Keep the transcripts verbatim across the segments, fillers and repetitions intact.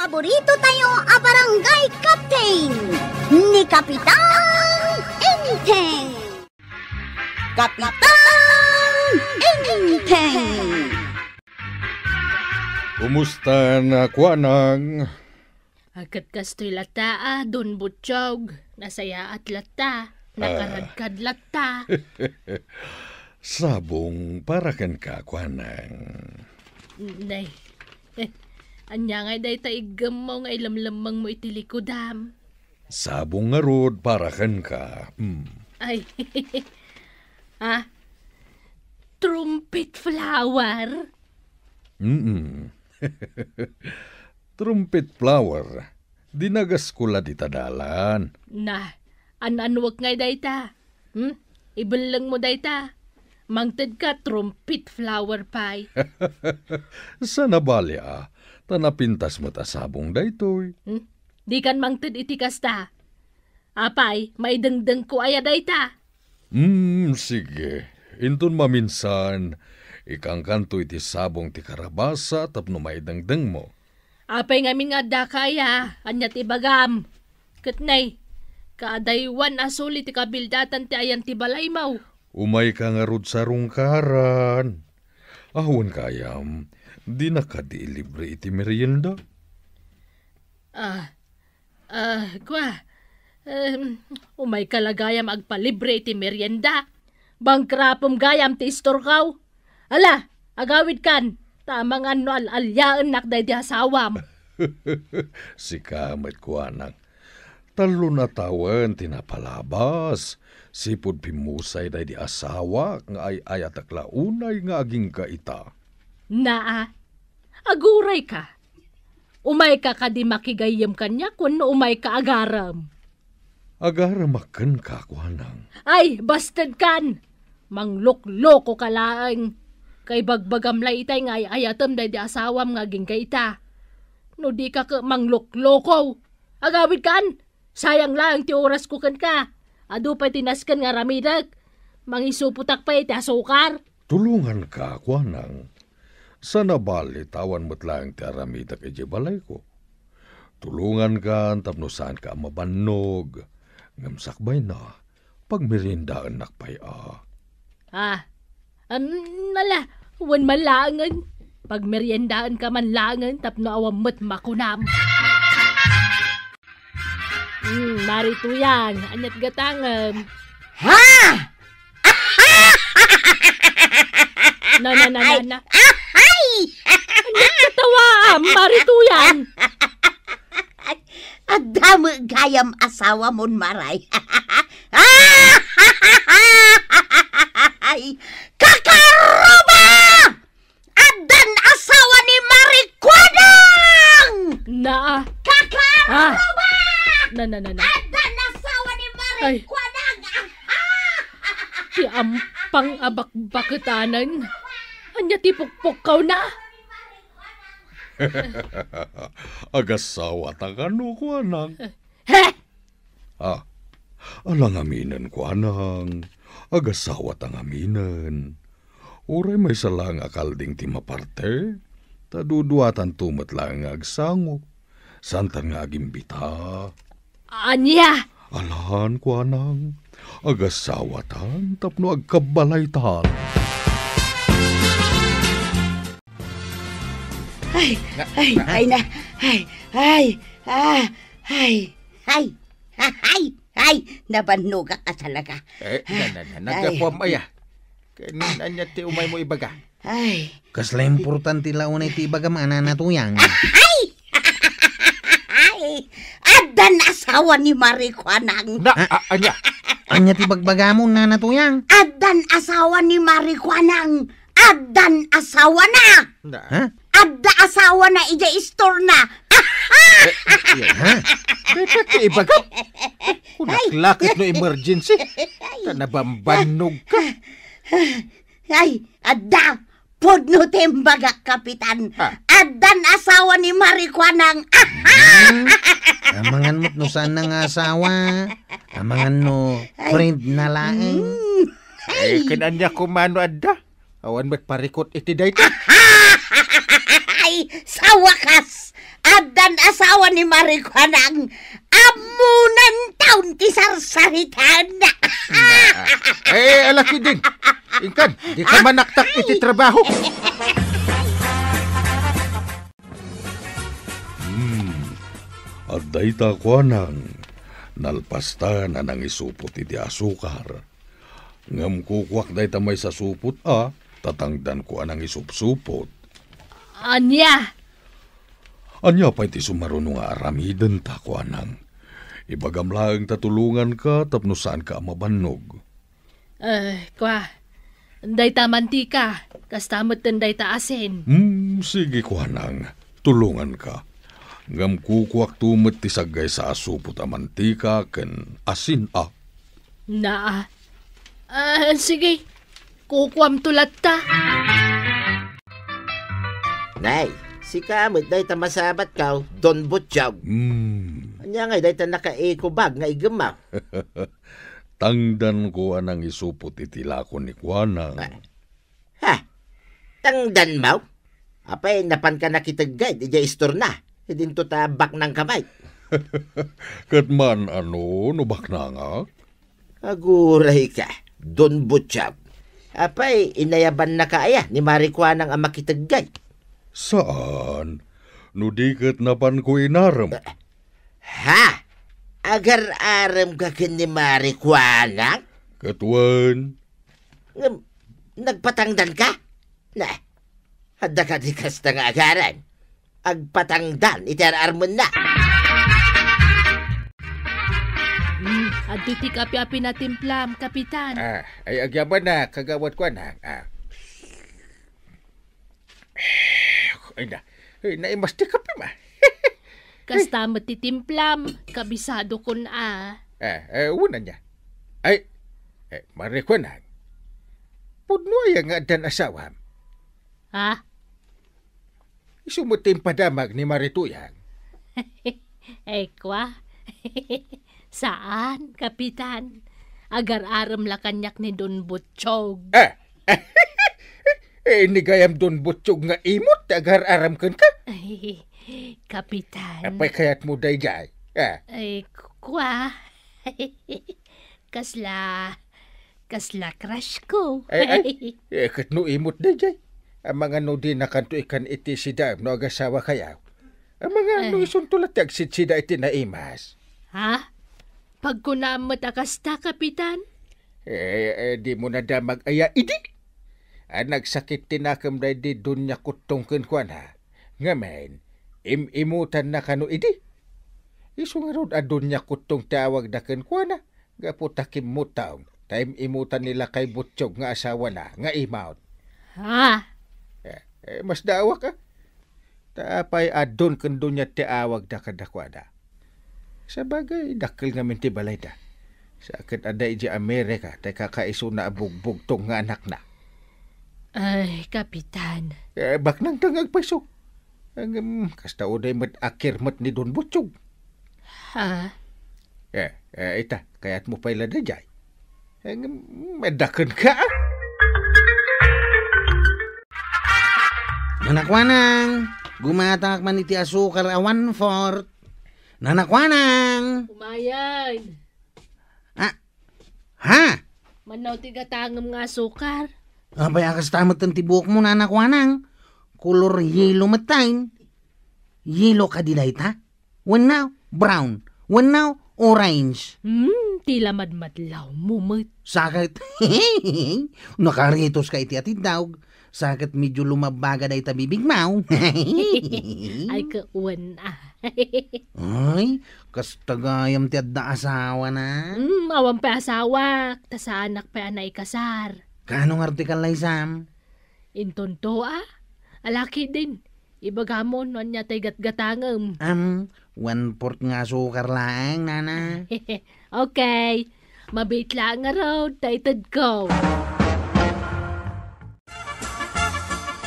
Paborito tayo a barangay captain, ni Kapitan Enteng. Kapitan Enteng. Kumusta na, Kuanang? Agkat kastoy latta, a, Don Butchog. Nasayaat latta. Ah. Nakaradkad latta. Sabong para kenka, Kuanang. Nay, ania ngay dayta iggemmo nga ilemlemmengmo iti likudam? Sabong ngarud para kenka. Mm. Ay. Ha? Trumpet flower? Mm. Trumpet flower. Dinagaskulan dita dalan. Na, an-anuek ngay dayta? Hmm? Ibellengmo dayta. Mangtedka trumpet flower pay. Saan a bali, a, ta napintas met a sabong daytoy. Hmm? Dikan mangted iti kasta. Apay, maidengdengko aya dayta? Hmm, sige. Inton maminsan, ikangkanto iti sabong ti karabasa tapno maidengdengmo. Apay ngamin nga addaka aya? Ania ti ibagam? Ket nay, kaadaywan a suli ti kabildatan ti ayan ti balaymo. Umayka ngarud sa rungkaran. Awan gayam, dina kadi ilibre iti merienda? Ah, ah, kua, em, umayka la gayam agpalibre iti merienda. Bangkrapem gayam ti istorkaw. Ala, agawidkan, ta amangan no al-aliaennak daydi asawam. Sika met, Kuanang. Tallo a tawen ti napalabas, sipud pimmusay daydi asawak nga ay-ayatek la unay nga agingga ita. Naa, agurayka. Umayka kadi makigayyem kaniak wenno umayka agarem? Agaremak kenka, Kuanang. Ay, bastedkan! Mangloklokoka laeng. Kaibagbagam la itay nga ay-ayatem daydi asawam nga agingga ita. No dika ket manglokloko, agawidkan! Sayang laeng ti orasko kenka. Adu pay ti nasken nga aramidek. Mangisupotak pay iti asukar. Tulonganka, Kuanang. Saan a bali ta awan met laeng ti aramidek idiay balayko. Tulongankan tapno saanka a mabannog. Ngem sakbayna, pagmeriendaennak pay a. Ah, an-, ala, wen man laengen. Pagmeriendaenka man laengen tapno awan met makunam. Hmm, Mari Tuyang, aniat gatangem? Ha? Na, na, na, na, Ay! na. Ay! Aniat katawaam, Mari Tuyang? Adda met gayam asawamon, Maray. Ay! Kakaruba! Addan asawa ni Marikuanang! Naa. Kakaruba! Ah. Na, na, na, na. Addan asawa ni Marikuanang! Ay. Ti ampang a bakbaketanan. Ania ti pukpukkawna? Agasawata kano, Kuanang? He! Ah, ala ngaminen, Kuanang, agasawata ngaminen. Uray maysa laeng a kalding ti maparte, ta duduatanto met laeng nga agsango. Saantan nga agimbita. Ania? Alan, Kuanang, agasawatan tapno agkabbalaytan. Ay, Na, ay, na, ay na, ay, ay, ah, ay. Ay, ay, ay, nabannogak a talaga. Eh, na, na, na, Ay. naggapuam aya. Ken ania ti umaymo ibaga? Ay. Kasla importante la unay ti ibagam, a Nana Tuyang. Ay! Ay! Addan asawa ni Marikuanang. Na, Ah? a-, ania? Ania ti bagbagamo, Nana Tuyang? Addan asawa ni Marikuanang. Addan asawana. Na. Ha? Adda asawana idiay istorna. Eh, eh, Ha? Bete ti ibagam. Kunak Ay. lakit no emergency. Ta nabambannog ka. Ay, adda. Pudno ti imbagak, Kapitan. Ah. Addan asawa ni Marikuanang. Hmm? Amangan met no saan na nga asawa. Amangan no Ay. friend na laeng. Hmm. Eh, Ay. ken ania koma no adda? Awan met parikot iti dayta. Ay, sa wakas, Addan asawa ni Mari Kuanang. Ammonan taon ti sarsaritaenna. Na, eh, alaki din. Inkan, di ka manaktak iti trabaho. Hmm, adda ita, Kuanang. Nalpastan a nangisupot iti asukar. Ngem kukuak dayta maysa supot a, tatangdanko a nangisupsupot. Ania? Ania pay ti sumaruno nga aramidenta, Kuanang? Ibagam laeng ta tulonganka tapno saanka a mabannog. Eh, kua, dayta mantika, kasta metten dayta asin. Hmm, sige, Kuanang, tulonganka. Ngem kukuakto met ti saggaysa a supot a mantika ken asin a. Naa. Ah, sige. Kukuamto latta. Nay, sika met dayta masabatko, Don Butchog. Hmm. Ania ngay dayta naka-eco bag nga iggemmo? Tangdanko a nangisupot iti lako ni Kuanang. Ah. Ha? Tangdanmo? Apay, napanka nakiteggayt idiay istorna? Idinto ta baknangka met. Ket man-ano no baknangak? Agurayka, Don Butchog. Apay, inayabannaka aya ni Mari Kuanang a makiteggayt? Saan. No di ket napanko inarem. Ha? Agar-aremka ken ni Mari Kuanang? Ket wen. Ngem, nagpatangdanka? Na, adda kadi kasta nga agarem? Agpatangdan iti ar-armenna. Hmm, adtoy ti kape a pinatimplam, Kapitan. Ah, ay, agyamanak, Kagawad Kuanang. Ah. Ay na, ay, naimas ti kape, ma. Kasta met ti timplam, kabisadokon a. Eh, eh, wen ania. Ay, eh, Mari Kuanang. Pudno aya nga addan asawam? Ha? Isu met ti impadamag ni Mari Tuyang. Ay, kua. Saan, Kapitan. Agar-arem la kaniak ni Don Butchog. Ah! Eh, ni gayam Don Butchog nga imot ti agar-arem kenka? Ay, Kapitan. Apay kayatmo daydiay? Ah. Ay, kua. Kasla, kasla crush ko. Ay, ay. Eh, ket no imot daydiay. Amangan no dinakanto ikan iti sidaem no agasawakayo. Amangan no isunto la ti agsidsida iti naimas. Ha? Pagkunam met a kasta, Kapitan? Eh, eh, dimo nadamag aya idi? A nagsakit ti nakem daydi Doña Kuttong kenkuana. Ngamin, im-imutanna kano idi? Isu ngarud a Doña Kuttong ti awagda kenkuana. Gapu ta kimmutang, ta im-imutan ni lakay Butchog nga asawana nga imot. Ha? Eh, eh, masdaawak, a. Ta apay a Don ken Doña ti awagda kadakuada? Sabagay, dakkel ngamin ti balayda. Sa ket adda idiay Amerika, ti kakaisuna a bugbugtong nga anakna. Ay, Kapitan. Eh, baknangta nga agpayso. Ngem, kasta uday met a kirmet ni Don Butchog. Ha? Eh, eh, ita, kayatmo pay la daydiay? Eh, ngem, maddaken ka, a? Nanakuanang, gumatangak man iti asukar a one-fourth. Nanakuanang! Umayen. Ah, ha? Manaw ti gatangem nga asukar. Apay a kasta metten ti buokmo, nanakuanang? Kolor yelo metten. Yelo kadi dayta? Wenno brown? Wenno orange? Hmm, ti la madmadlawmo met. Saket, nakaritos ka iti atiddawg. Saket medyo lumabbaga dayta bibigmo. Ay, kawan, a. Ay, kasta gayam ti adda asawana? Hmm, awan pay asawak, ta saanak pay a naikasar. Kaano nga artikal laysam? Intonto, a? Alaki din. Ibagam no ania tay gatgatangem. Am, one-fourth nga asukar laeng, nana. Okay. Mabiit laeng ngarud ta itedko.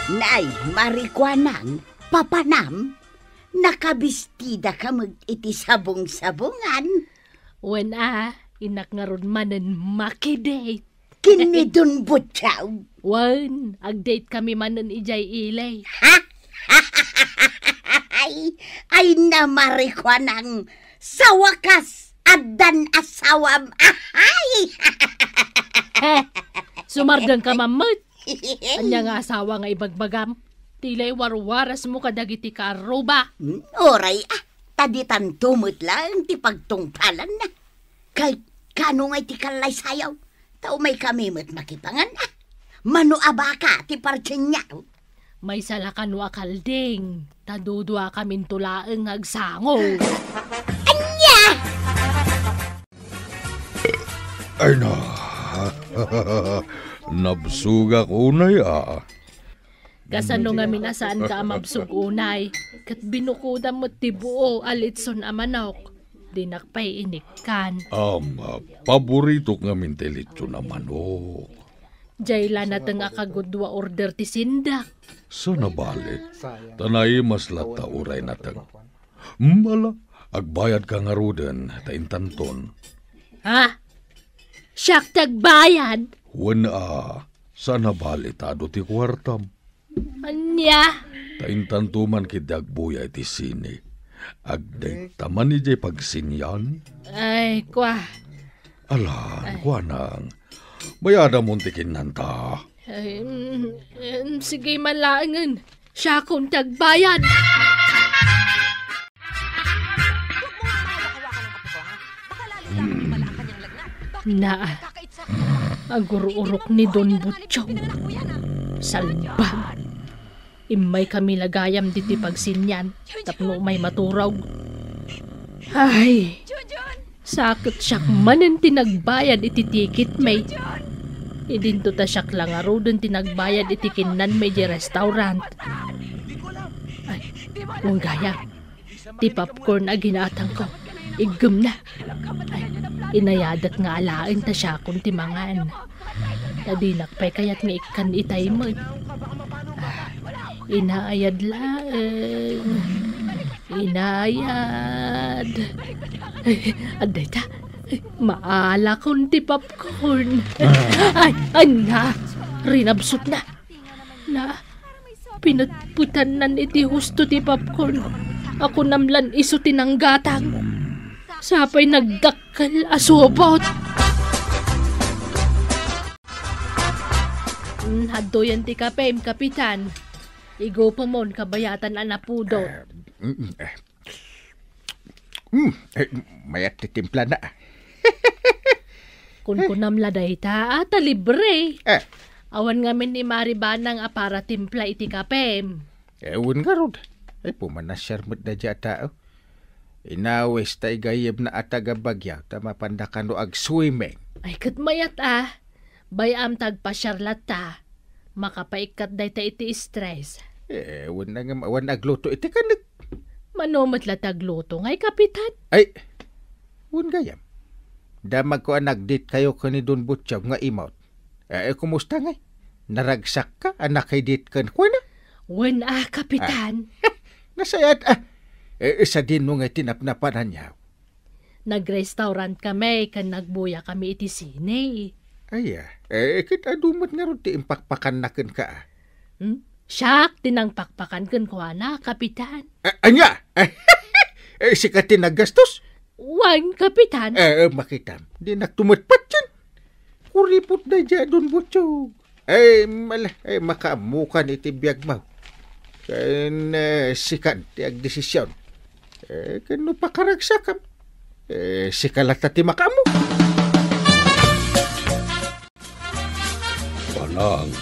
Nay, marikuanang, papanam, nakabistida ka met iti sabong-sabongan? Wen a, innak ngarud manen makidate. Ken ni Don Butchog. Wen, ag-date kami manen idiay ili. Ha? Ay, ay, namari ko nang sa wakas, addan asawam. Ahay! Eh, sumardeng ka, mammet. Ania nga asawa nga ibagbagam? Ti lay warwarasmo kadagiti kaarruba. Hmm, uray, ah, ta ditanto met laeng ti pagtungpalanna. Kay, kano ngay ti kallaysayaw? Ta umaykami met makipangan, ah. Mano a baka ti parsienyo? Maysa la kano a kalding, ta duduakaminto laeng nga agsango. Ania? Ay na, nabsogak unay, ah. Kasano ngamin a saanka a mabsog unay? Ket binukodam met ti buo a litson a manok. Dinak pay inikkan. Am, paboritok ngamin ti litson a manok. Diay la nateng a kagudua order ti sindak. Saan a bale, ta naimas latta uray nateng. Mala, agbayadka ngaruden, ta intanton. Ha? Siak ti agbayad? Wen a, saan a bale ta adu ti kuartam. Ania? Ta intanto man ketdi agbuya iti sine. Agdayta man idiay pagsinyan. Ay, kua. Alan, ay, kuanang. Bayadamon ti kinnanta. Ay, mm, em, sige man laengen. Siakon ti agbayad. Naa, agur-urok ni Don Butchong. Salba. Immaykami la gayam ditoy pagsinyan tapno umay maturog. Ay, saket siak manen ti nagbayad iti tiketmi. Idinto ta siak la ngaruden ti nagbayad iti kinnanmi idiay restaurant. Ay, wen gayam. Ti popcorn a ginatangko, iggemna. Ay, inayadak nga alaen ta siakon ti mangan. Ta dinak pay kayat nga ikkan itay met. Ah, inayad laeng. Inayad. Ay, adda ita. Ay, maalakon ti popcorn. Ay, ania, rinabsotna. Na, pinetpetannan iti husto ti popcorn. Akunam lan isu ti nanggatang. Sapay nagdakkel a subot. Mm, adtoyen ti kapem, Kapitan. Igupemon, kabayatan a napudot. Eh, mm, eh, Hmm, eh, mayat ti timplana. Kunkunam la dayta, a, ta libre. Eh. Awan ngamin ni Mari Banang a para timpla iti kapem. Eh, wen ngarud. Ay, pumanasiar met daydiay a tao. Inawis ta igayyemna a taga Baguio, ta mapanda kano ag-swimming. Ay, ket mayat, a. Bay-am ta agpasiar latta. Makapaikkat dayta iti stress. Eh, wen na ngem awan agluto iti kanek. Mano met la ti agluto ngay, Kapitan? Ay, wen gayam. Damagko a nag-date kayo ken ni Don Butchog nga imot. Eh, eh, kumusta ngay? Naragsakka a naki-date kenkuana? Wen a, Kapitan. Ah, nasayaat, a. Eh, sadino ngay ti napnapananyo? Nag-restaurant kami ken nagbuya kami iti sine. Aya, eh, ket adu met ngarud ti impakpakanna kenka, a? Hmm? Siak ti nangpakpakan kenkuana, Kapitan. A-, ania? Eh, sika ti naggastos? Wen, Kapitan. Eh, eh, makitam, dinakto met patien. Kuripot daydiay a Don Butchog. Ay, mala, ay, makaammokan iti biagmo. Ken, eh, sikan ti agdesision. Eh, ken no pakaragsakam, eh, sika latta ti makaammo. Manang,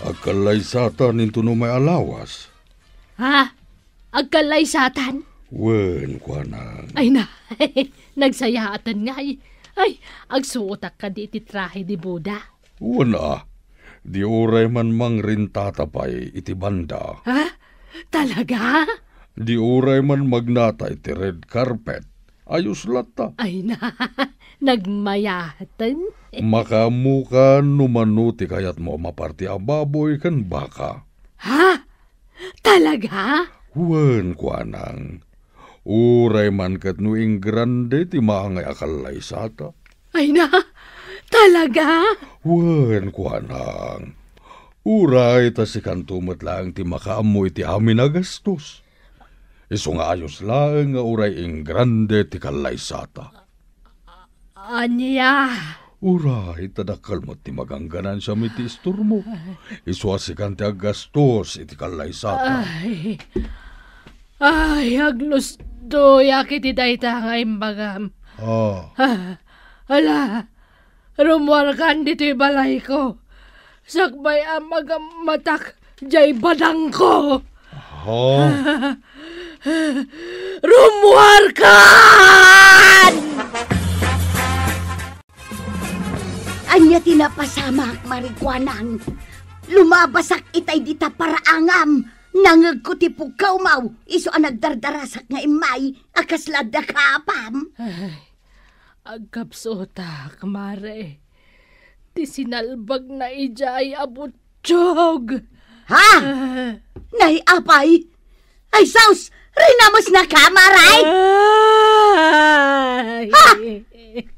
agkallaysatan intono may alawas. Ha? Agkallaysatan? Wen, kuanang. Ay na, nagsayaaten ngay. Ay, agsuotak kadi iti trahe de boda. Wen a, di uray man mangrentata pay iti banda. Ha? Talaga? Di uray man magnata iti red carpet. Ayos latta. Ay na, nagmayaten. Makaammokan no mano ti kayatmo a maparti a baboy ken baka. Ha? Talaga? Wen, kuanang. Uray man ket no ingrande ti maangay a kallaysata. Ay na, talaga? Wen, kuanang. Uray ta sikanto met laeng ti makaammo iti amin a gastos. Isu nga ayos laeng nga uray ingrande ti kallaysata. Ania? Uray, ta dakkel met ti magangganan siam iti istormo. Isu a sikan ti aggastos iti kallaysata. Ay, ay, aglusdoyak iti dayta nga imbagam. Ah. Ah, ala, rumuarkan ditoy balayko. Sakbay a magammatak jay badangko. Ha? Rumuarkan! Ania ti napasamak, Marikuanang? Lumabasak itay dita paraangam. Nangegko ti pukkaw, maw, isu a nagdardarasak nga immay a kasla adda kaapam. Ay, agkapsutak, Mare. Ti sinalbagna idiay a butsog. Ha? Ah. Nay, apay? Ay, sus! Rinamesnaka, Maray? Ay. Ha?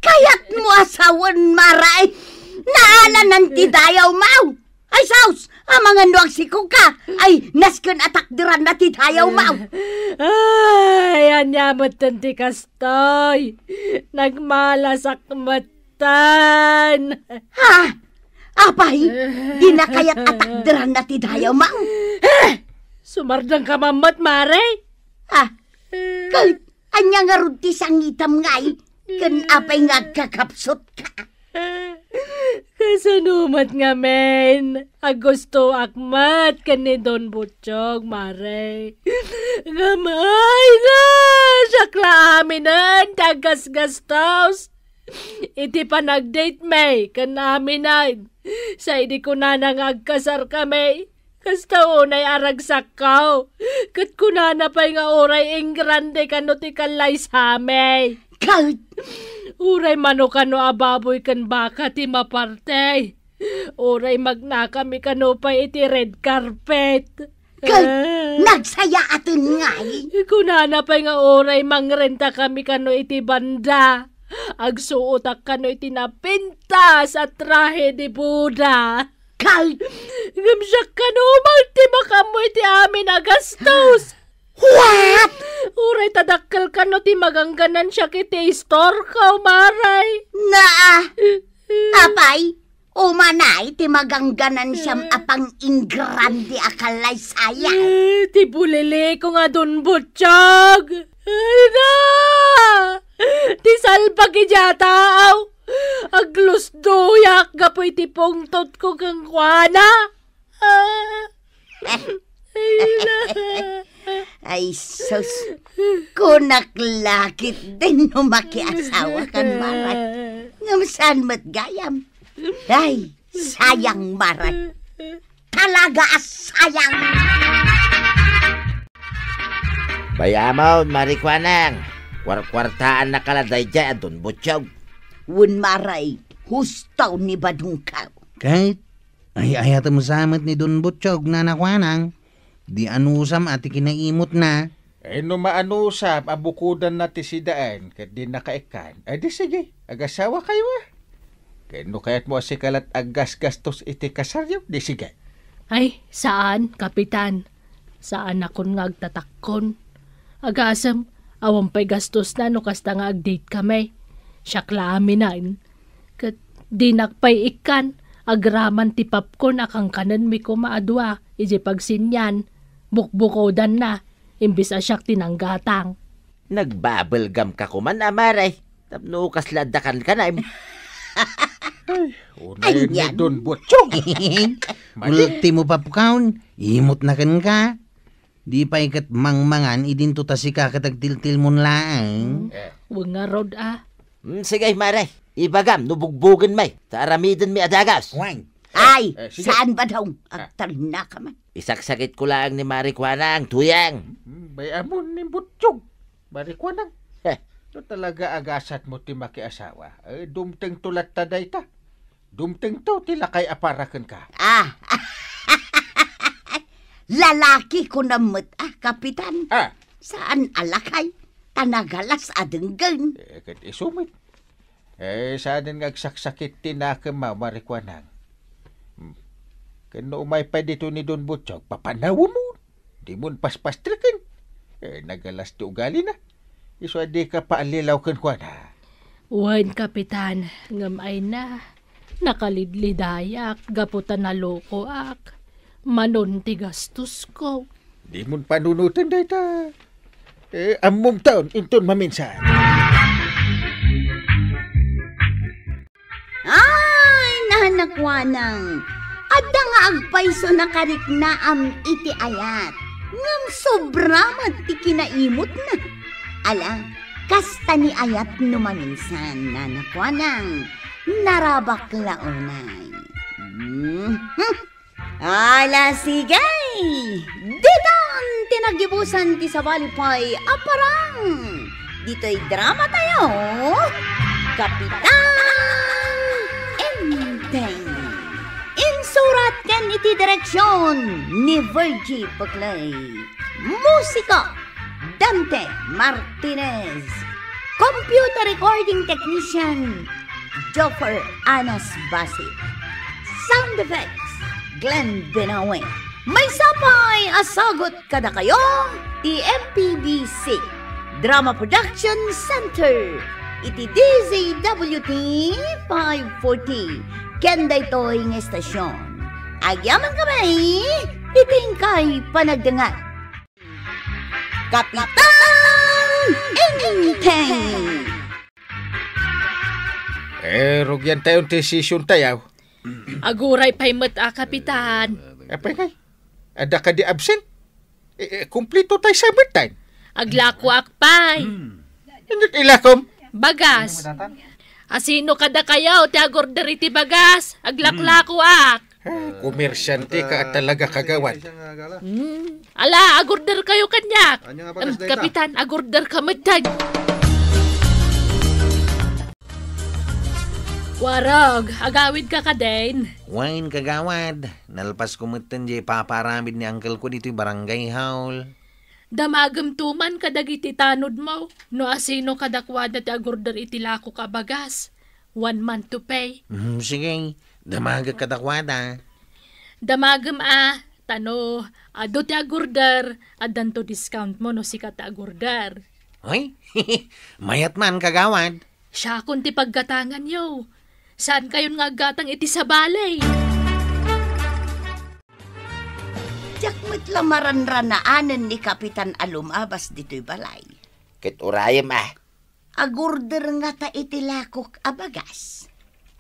Kayatmo a sawen, Maray? Naalanan ti dayaw, maw? Ay, sus! Amangan no agsikoka? Ay, nasken a takderanna ti dayaw, maw? Ay, ania metten ti kastoy? Nagmalasak metten. Ha? Apay, dina kayat a takderanna ti dayaw, maw? Eh! Sumardengka man met, Mare? Ah, ket ania ngarud ti sangitam ngay? Ken apay nga agkakapsutka? Kasano met ngamin? Aggustoak met ken ni Don Butchog, Mare. Ngem ay na, siak la aminen ti aggasgastos iti panagdate mi ken aminen. Sa idi kunana nga agkasarkami, kasta unay a ragsakko. Ket kunana pay nga uray ingrande kano ti kallaysami. Ket uray mano kano a baboy ken baka ti maparti. Uray magnakami kano pay iti red carpet. Ket nagsayaaten ngay. Kunana pay nga uray mangrentakami kano iti banda. Agsuotak kano iti napintas a trahe de boda. Ket ngem siak kano man ti makaammo iti amin a gastos. What? Uray ta dakkel kano ti magangganan siak iti istorko, Mare. Naa. Apay, umanay ti magangganan siam a pang-ingrande a kallaysayat. Eh, ti buliliko nga Don Butchog. Ay na! Ti salbag idiay a tao. Aglusdoyak gapu iti pungtotko kenkuana. Ah. Ay na. Ay, sus. Kunak la ketdin no makiasawakan, Maray. Ngem saan met gayam? Ay, sayang, Maray. Talaga a sayang. Bayamon, Marikuanang. Kuarkuartaannaka la daydiay a Don Butchog. Wen, Maray, husto ni badongko. Ket ay-ayatem sa met ni Don Butchog, Nana Kuanang. Di anusam a ti kinaimutna. Eh, no maanusam a bukodanna ti sidaen ket di nakaikkan, eh, di sige, agasawakayo a. Ken no kayatmo a sika lat aggasgastos iti kasaryo, di sige. Ay, saan, Kapitan. Saanakon nga agtatakkon. Agasem, awan pay gastosna no kasta nga agdate kami. Siak la aminen. Ket dinak pay ikkan, agraman ti popcorn a kankanenmi koma a dua idiay pagsinian, bukbukodanna, imbes a siak ti nanggatang. Nagbabelgamka koman, Amare, tapno kasla adda kankanem. Ay, unay ni Don Butchog. Madi. Ultimo popcorn, imutna kenka. Di pay ket mangmangan idinto ta sika ket agtiltilmon laeng. Eh. Wen ngarud a. Mm, sige, Mare. Ibagam no bugbugenmi, ta aramidenmi a dagas. Wen. Ay, eh, sige. Saan ba daw? Ah. Agtalnaka man. Isaksakitko laeng ni Marikuanang, Tuyang. Mm, bay-amon ni Butchog. Marikuanang. Heh. No talaga agasatmo ti makiasawa, eh, dumtengto latta dayta. Dumtengto ti lakay a para kenka. Ah. Lalaki kunam met, ah, Kapitan. Ah. Saan a lakay, ta nagalas a denggen. Eh, ket isu met. Eh, saanen nga agsaksakit ti nakem, Marikuanang. Hmm. Ken no umay pay ditoy ni Don Butchog, papanawemon. Dimon paspastreken. Eh, nagalas ti ugalina. Isu a dika paallilaw kenkuana. Wen, Kapitan, ngem ayna, nakalidlidayak gapu ta nalokoak. Manon ti gastosko. Dimon panunoten dayta. Eh, ammom taon, inton maminsan. Ay, nanakuanang, adda nga agpayso nakariknaam iti ayat, ngem sobra met ti kinaimutna. Ala, kasta ni ayat no maminsan, nanakuanang, narabak la unay. Mhm. Ala, sige! Ditan ti naggibusan ti sabali pay a parang. Ditoy drama tayo, Kapitan Enteng. Insurat ken iti direksyon ni Virgie Peclay. Musika, Dante Martinez. Computer recording technician, Joffer Anas Basit. Sound effects, Glenn Binawe. Maysa pay a sagut kadakayo ti M P B C Drama Production Center iti D Z W T five forty ken daytoy nga estasyon. Agyamankami iti inkay panagdengngeg. Kapitan Enteng! Eh, rugian tayo ti session tayo. Aguray pay met a, Kapitan. Apay kay? Adda kadi absent? Eh, eh, kumplito tayo sa metan. Aglakoak pay. Inyo ilakom? Bagas. Asino kadakayo ti agorder iti bagas? Aglaklakoak. Ah, komersyante ka at talaga, kagawad. Hmm. Ala, agorder kayo kaniak. Em, Kapitan, agorder ka metten. Warog, agawid ka kadin? Wen, kagawad. Nalpas ko metten di ipapaaramid ni uncle ko ditoy barangay hall. Damagem to man kadagiti tanodmo, no asino kadakuada ti agorder iti lakok a bagas. One month to pay. Hmm, sige. Damagek kadakuada. Damagem a, ta no adu ti agorder, addanto discount mo no sika ti agorder. Hoy, mayat man, kagawad. Siakon ti paggatanganyo. Saankayon nga aggatang iti sabali. Diak met la maranranaanen ni Kapitan a lumabas ditoy balay. Ket urayem a. Agorder ngata iti lakok a bagas.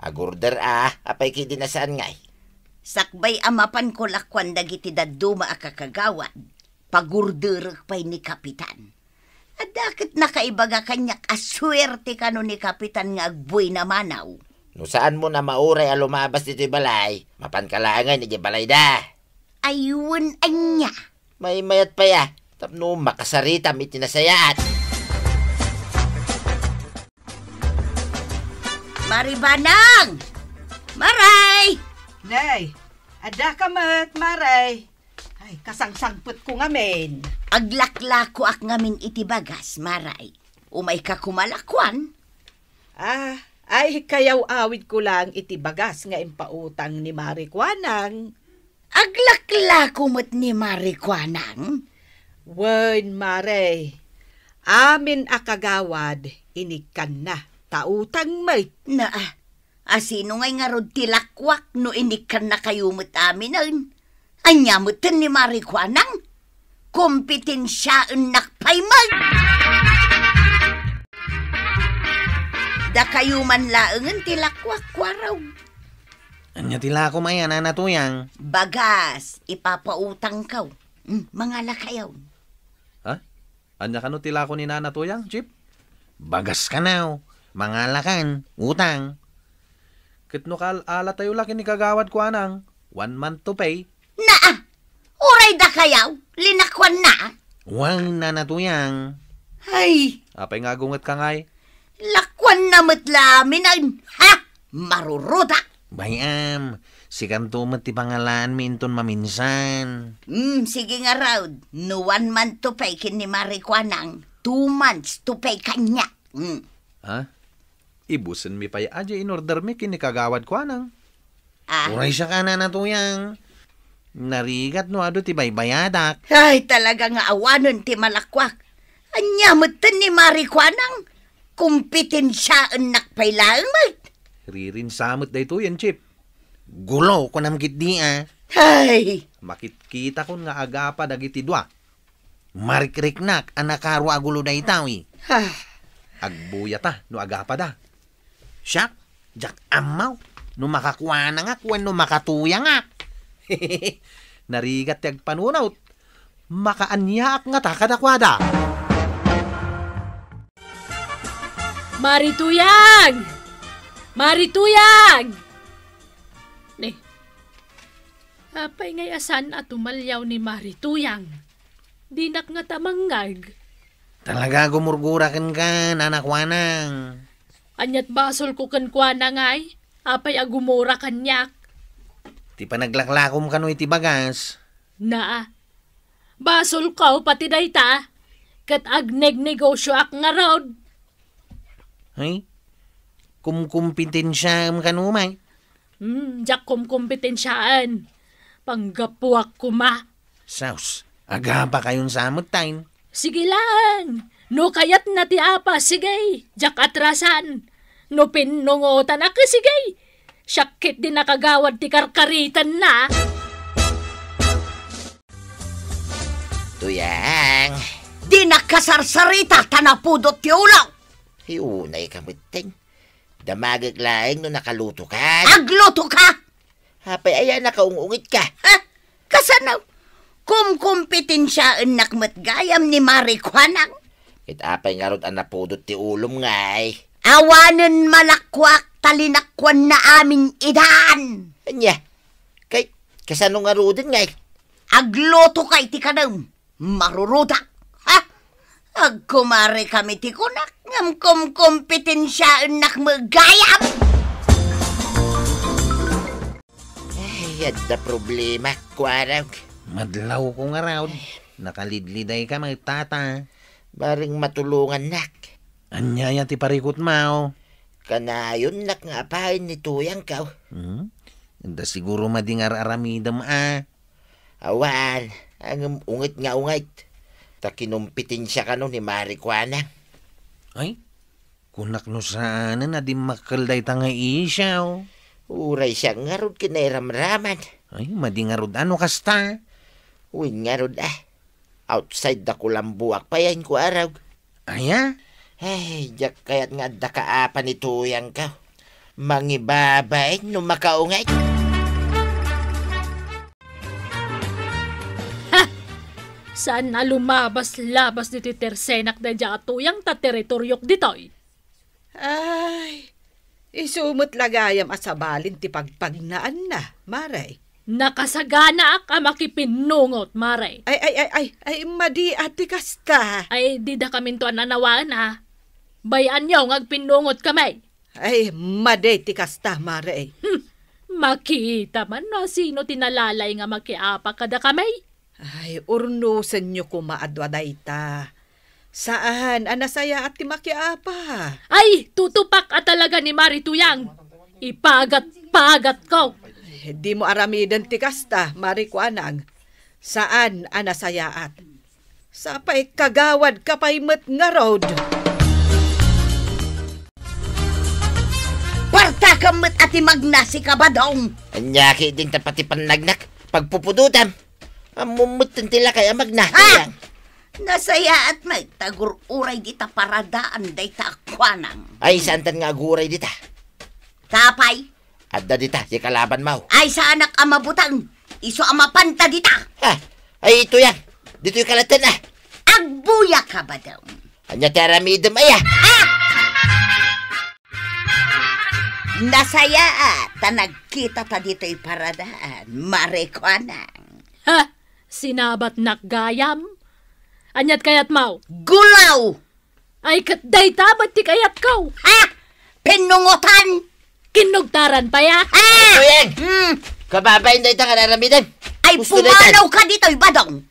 Agorder a, apay kidi na saan ngay? Sakbay a mapanko lakuan dagiti dadduma a kakagawad, pagorderek pay ni Kapitan. Adda ket nakaibaga kaniak a suerte kano ni Kapitan nga agbuy na manaw. No saanmo na mauray a lumabas ditoy balay, mapanka laengen idiay balayda. Ay, wen ania? Maymayat pay a, tapno makasaritam iti nasayaat. Mari Banang! Maray! Nay, adda ka met, Maray. Ay, kasangsangpetko ngamin. Aglaklakoak ngamin iti bagas, Maray. Umayka koma lakuan? Ah, ay, kayaw-awidko lang iti bagas nga impautang ni Mari Kuanang. Aglaklako met ni Mari Kuanang? Wen, Mari. Amin a kagawad, inikkanna, ta utang met. Naa, asino ngay ngarud ti lakuak no inikkannakayo met aminen? Ania metten ni Mari Kuanang? Kompetensiaennak pay met! Dakayo man laengen ti lakuak, kuarog. Ania ti lakom aya, Nana Tuyang? Bagas, ipapautangko. Hmm, mangalakayo. Ha? Ania kano ti lako ni Nana Tuyang, Chief? Bagas kano, mangalakan, utang. Ket no kaal-alatayo la ken ni Kagawad Kuanang, one month to pay. Naa! Uray dakayo, linakuanna. Wen, Nana Tuyang. Ay! Apay nga agungetka ngay? Lakuanna met la aminen, ha? Maruruda! Bay-am, sikanto met ti pangalaanmi inton maminsan. Hmm, sige ngarud. No one month to pay ken ni Mari Kuanang, two months to pay kaniak. Hmm. Ha? Ibusenmi pay a diay inordermi ken ni Kagawad Kuanang. Ah. Uray siak a, Nana Tuyang. Narigat no adu ti baybayadak. Ay, talaga nga awanen ti malakkuak. Ania metten ni Mari Kuanang? Kompitensiaennak pay laeng met. Ririnsa met daytoyen, Chip. Gulo, kunam ketdi a. Ay! Makitkitakon nga agapa dagiti dua. Marikriknak a nakaro a gulo dayta, wi. Ah. Agbuyata no agapada. Siak, diak ammo no makakuanangak wenno makatuyangak. Narigat ti agpanunot. Makaaniaak ngata kadakuada. Mari Tuyang! Mari Tuyang! Ne, apay ngay a saan a tumaliaw ni Mari Tuyang? Dinak ngata mangngeg. Talaga gumurgura kenka, Nana Kuanang. Aniat basolko kenkuana ngay? Apay a gumura kaniak? Ti panaglaklakom kano iti bagas. Naa, basolko pati dayta, ket agnegnegosioak ngarud. Ay, kumkumpetensiaem kano, may? Hmm, diak kumkumpetensiaen. Panggapuak koma. Sus, agapakayon sa met tayo. Sige laeng. No kayatna ti apa, sige. Diak atrasan. No pinnungotanak, sige. Siak ketdi nakagawad ti karkaritenna. Tuyang. Dinak kasarsarita ta napudot ti ulo. Ay, unayka metten. Damagek laeng no nakalutokan. Aglutoka! Apay aya nakaung-ungitka? Ha? Kasano? Kumkumpetensiaennak met gayam ni Mari Kuanang. Ket apay ngarud a napudot ti ulom ngay? Awanen malakkuak ta linakkuanna amin idan. Ania? Kay, kasano ngaruden ngay? Aglutoka iti kanem. Marurudak. Ha? Agkumarikami ti kunak, ngem kumkumpetensiaennak met gayam. Ay, adda problema, kuarag. Madlawko ngarud. Nakalidlidayka met, tata. Bareng matulongannak. Ania aya ti parikutmo? Kanayonnak nga apayen ni Tuyangko. Hmm? Adda siguro madi nga ar-aramidem a. Awan, ngem unget nga unget. Ta kinumpetensia kano ni Mari Kuanang. Ay, kunak no saanen a dimmakkel dayta nga isyu. Uray siak ngarud kinairamraman. Ay, madi ngarud a no kasta. Wen ngarud a. Outside da kulambuak pay inko arog. Aya? Ay, diak kayat nga adda kaapa ni Tuyangko. Mangibabain no makaunget. Ha! Saan a lumabas-labas ditoy tersenak daydiay a Tuyang ta teritoriok ditoy? Ay, isu met la gayam a sabalin ti pagpagnaanna, Mare. Nakasaganaak a makipinnungot, Mare. Ay, ay, ay, ay, ay, madi a ti kasta. Ay, didakaminto a nanawaen, a. Bay-anyo nga agpinnungotkami. Ay, madi ti kasta, Mare. Hmm, makita man no sino ti nalalay nga makiapa kadakami. Ay, urnosenyo koma a dua dayta. Saan a nasayaat ti makiapa. Ay, tutupak a talaga ni Mari Tuyang. Ipagat-pagatko. Ay, dimo aramiden ti kasta, Mari Kuanang. Saan a nasayaat. Sapay kagawadka pay met ngarud. Partakam met a ti magnasi, Kabadong. Ania ketdin ta pati pannagnak, pagpupudotam. Ammom metten ti lakay a magna, Tuyang. Nasayaat met ta agur-uray dita paradaan dayta a Kuanang. Ay, saantan nga aguray dita? Apay? Adda dita ti kalabanmo. Ay, saanak a mabuteng. Isu a mapanta dita. Ha? Ay, Tuyang. Ditoyka latten, a. Agbuya, Kabadong. Ania ti aramidem, aya? Ah! Nasayaat ta nagkitata ditoy paradaan, Mare Kuanang. Ha? Sinabatnak gayam? Aniat kayatmo? Gulaw! Ay, ket dayta met ti kayatko. Ha? Pinnungotan? Kinnugtaran pay, a? Ha? Tuyang! Hmm. Kababain dayta nga aramidem. Ay, pumanaw ka ditoy, Badong.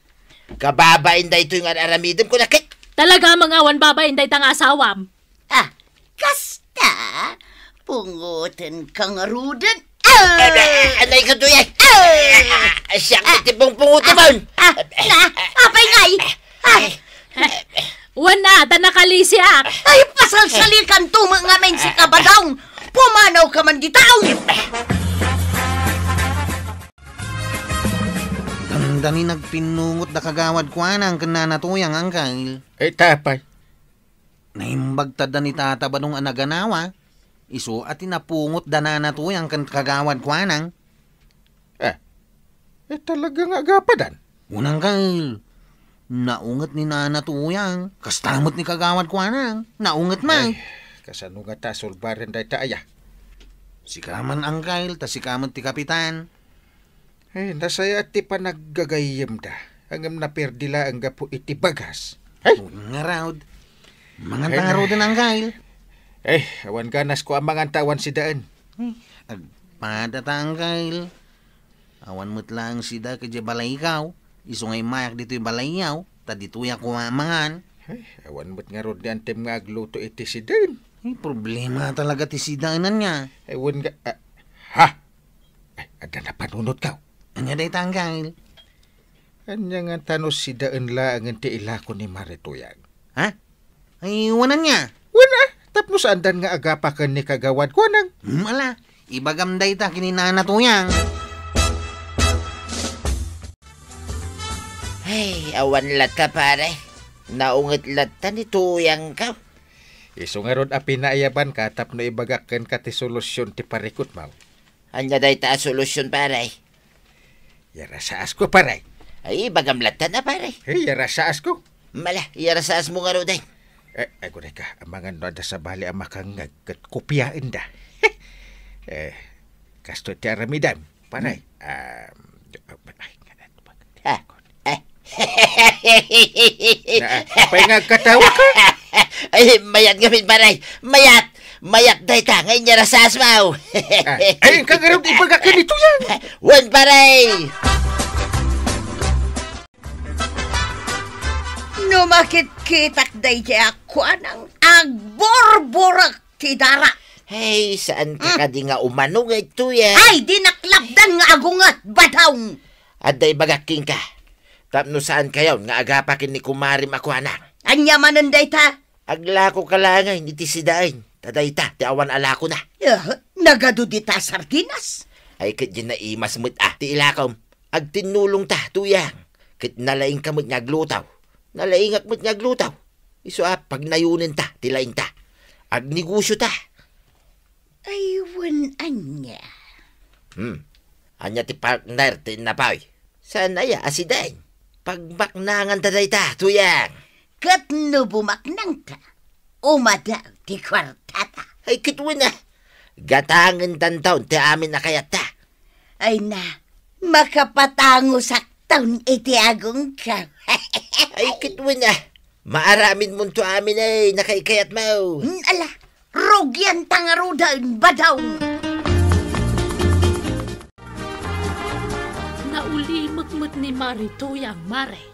Kababain daytoy nga aramidem, kunak ket. Talaga, mangawan babain dayta nga asawam. Ah, kasta, pungotenka ngaruden. A! Ah! Anay ka, Tuyang? Ah! Ah, siak ti pungpungot, ah, Ibon. Ah, na, apay ngay? Ah! Wen a, ta nakalisiak. Ay, pasalsalikanto met ngamin, sika, Badong. Pumanawka man dita. Dandani nagpinnungot da Kagawad Kuanang ken Nana Tuyang, Angkel. Eh, ta apay? Naimbag ta da ni Tata Badong a naganawa, isu a ti napungot da Nana Tuyang ken Kagawad Kuanang. Eh, eh, talaga nga agapadan? Wen, Angkel. Naunget ni Nana Tuyang. Kasta met ni Kagawad Kuanang. Naunget met. Ay, kasano ngata sulbaren dayta aya? Sika man, Angkel, ta sika met ti kapitan. Eh, nasayaat ti panaggagayyemda. Ngem naperdi laeng gapu iti bagas. Ay! Ngarud. Manganta ngaruden, Angkel. Eh, awan ganasko a manganta awan sidaen. Eh, agpada ta, Angkel. Awan met laeng sida idiay balaykaw. Isu nga immayak ditoy balayyo, ta ditoyak koma mangan. Ay, awan met ngarud ni antem nga agluto iti sidaen. Ay, problema talaga ti sidaenan niya. Ay, wen nga, ah, ha? Ay, adda napanunotkaw. Ania dayta, Angkel? Ania ngata no sidaen laengen ti ilako ni Mari Tuyang? Ha? Ay, wen ania? Wen a, tapno saandan nga agapa ken ni Kagawad Kuanang. Hmm, ala, ibagam dayta ken ni Nana Tuyang. Ay, awan latta, pare. Naunget latta ni Tuyangko. Isu ngarud a pinaayabanka tapno ibagak kenka ti solusyon ti parikutmo. Ania dayta a solusyon, pare? Yarasaasko, pare. Ay, ibagam latta na, pare. Ay, yarasaasko. Mala, yarasaasmo ngaruden. Eh, ay, kunay ka, amangan no adda sabali a makangngeg ket kopiaenda. Eh, kastoy ti aramidem, pare. Hmm. Ah, ay, Ha? Eh. Na, apay nga agkatawa ka? Ay, mayat ngamin, pare. Mayat! Mayat dayta nga inyarasasmaw. Ah, ay, inka ngarud ibagak ken ni Tuyang. Wen, pare! No makitkitak daydiay a kuanang agburburek ti dara. Hey, saan ka Hmm. kadi nga umano nga ituya? Ay, dinak lapdan nga agunget, Badong! Adda ibagak kenka, tapno saan kayon nga agapa ken ni kumarim a kuana. Ania manen dayta? Aglako ka laengen iti sidaen, ta dayta ti awan a lakona. Eh, nagadu dita sardinas? Ay, ket diay naimas met a ti ilakom. Agtinnulongta, Tuyang, ket nalaingka met nga agluto. Nalaingak met nga agluto. Isu a pagnayonenta ti laingta. Agnegosiota. Ay, wen ania? Hmm. Ania ti partner ti innapoy? Saan aya a sidaen? Pagmaknanganta dayta, Tuyang. Ket no bumaknangta, umadaw ti kuartata. Ay, ket wen a, gatangentanton ti amin a kayatta. Ay na, makapatangosak ton iti agongko. Ay, ket wen a, maaramidmonto amin ay nakaikayatmo. Hmm, ala, rugianta ngaruden, Badong. Naulimek met ni Mari Tuyang, Mare.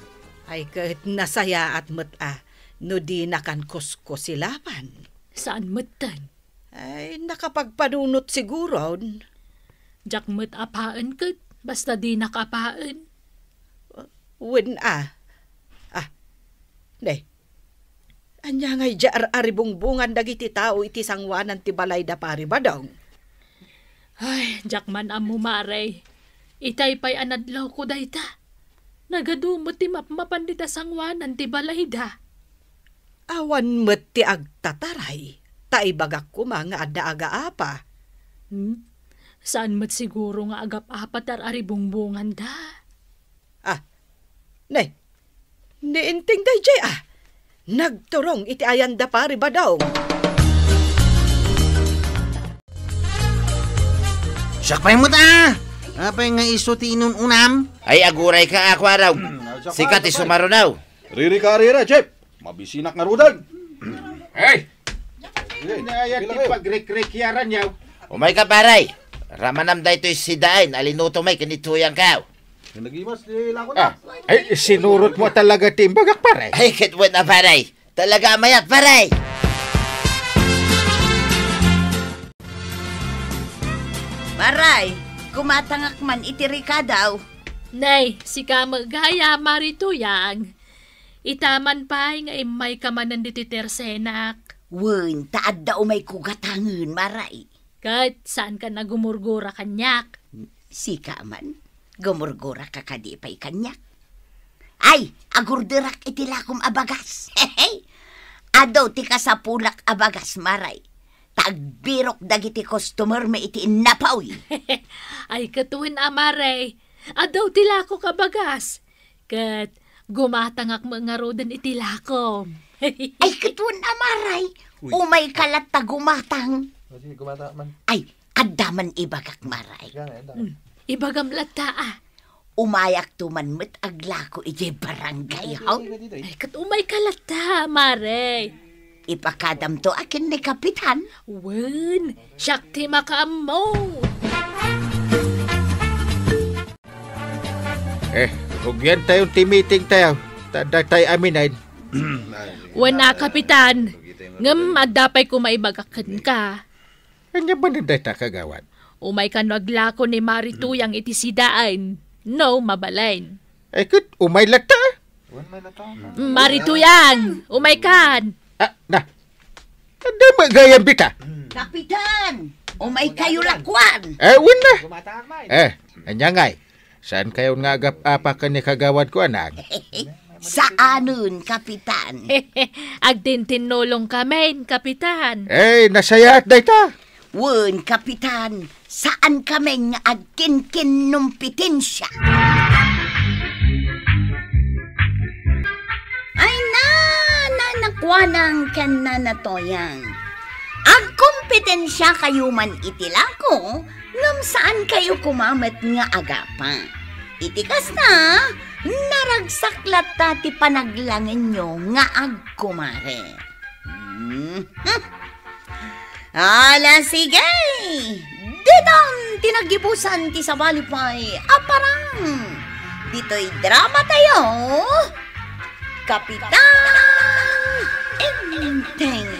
Ay, ket nasayaat met a no dinakan kuskusilaban. Saan metten? Ay, nakapagpanunot siguron. Diak met apaen ket basta dinak apaen. Wen a. Ah, ne. Ania ngay diay ar-aribungbongan dagiti tao iti sangoanan ti balay da Pari Badong? Ay, diak man ammo, Mare. Itay pay a nadlawko dayta. Nagadu met ti mapmapan dita sangoanan ti balayda. Awan met ti agtataray, ta ibagak koma nga adda agaapa. Hmm? Saan met siguro nga agap-apa ti ar-aribungbonganda? Ah, ne, ni Inting daydiay, ah. Nagturong iti ayanda Pari Badong. Siak pay met, ah! Apay nga isu ti inun-unam? Ay, agurayka, a kuarog. Hmm, siak pay, siak pay. Sika ti sumaruno. Riri ka, riri, Jeff. Mabisinak ngaruden. Hey! Sige, ania ti pagrikrikyaranyo? Umayka, pare. Ramanam daytoy sidaen a linutom ken ni Tuyangko. Nagimas ti lakon. Ah, ay, sinurotmo talaga ti imbagak, pare. Ay, ket wen a, pare. Talaga a mayat, pare. Maray, gumatangak man iti rikadaw. Nay, sika met gayam, Mari Tuyang. Ita man pay nga immayka manen ditoy tersenak. Wen, ta adda umayko gatangen, Maray. Ket saanka nga gumurgura kaniak? Sika man, gumurguraka kadi pay kaniak? Ay, agurderak iti lakom a bagas. Adu ti kasapulak a bagas, Maray. Ta agbirok dagiti customermi iti innapoy. Ay, ket wen a, Maray. Adu ti lakok a bagas. Ket gumatangak met ngaruden iti lakom. Ay, ket wen a, Maray. Uy. Umayka latta gumatang. O, sige, gumatang man. Ay, adda man ibagak, Maray. Sige, nga, adda. Hmm. Ibagam latta, a. Umayakto man met aglako idiay barangay hall. Ay, ket umayka latta, Maray. Ipakadamto a ken ni Kapitan. Wen, siak ti makaammo. Eh, rugiantayon ti meetingtayo. Ta datay aminen. Wen a, Kapitan. Ngem adda pay koma ibagak kenka. Ania manen dayta, kagawad? Umayka no aglako ni Mari Tuyang iti sidaen, no mabalin. Ay, ket umay latta. Mari Tuyang, umaykan. Ah, na. Adda met gayam dita. Kapitan, umaykayo lakuan. Eh, wen na. Eh, ania ngay? Saankayon nga agap-apa ken ni kagawadko, anak? Saanen, Kapitan. Agtintinnulongkamin, Kapitan. Eh, nasayaat dayta. Wen, Kapitan, saankami nga agkinkinnumpitensia. Ay, na, na, nakuanang ken na, natoyang. Agkompetensiakayo man iti lako, ngem saankayo koma met nga agapa. Iti kasta, naragsak latta ti panaglangenyo nga agkumare. Hmm. Ala, sige! Ditan ti naggibusan ti sabali pay a parang ditoy drama tayo, Kapitan Enteng.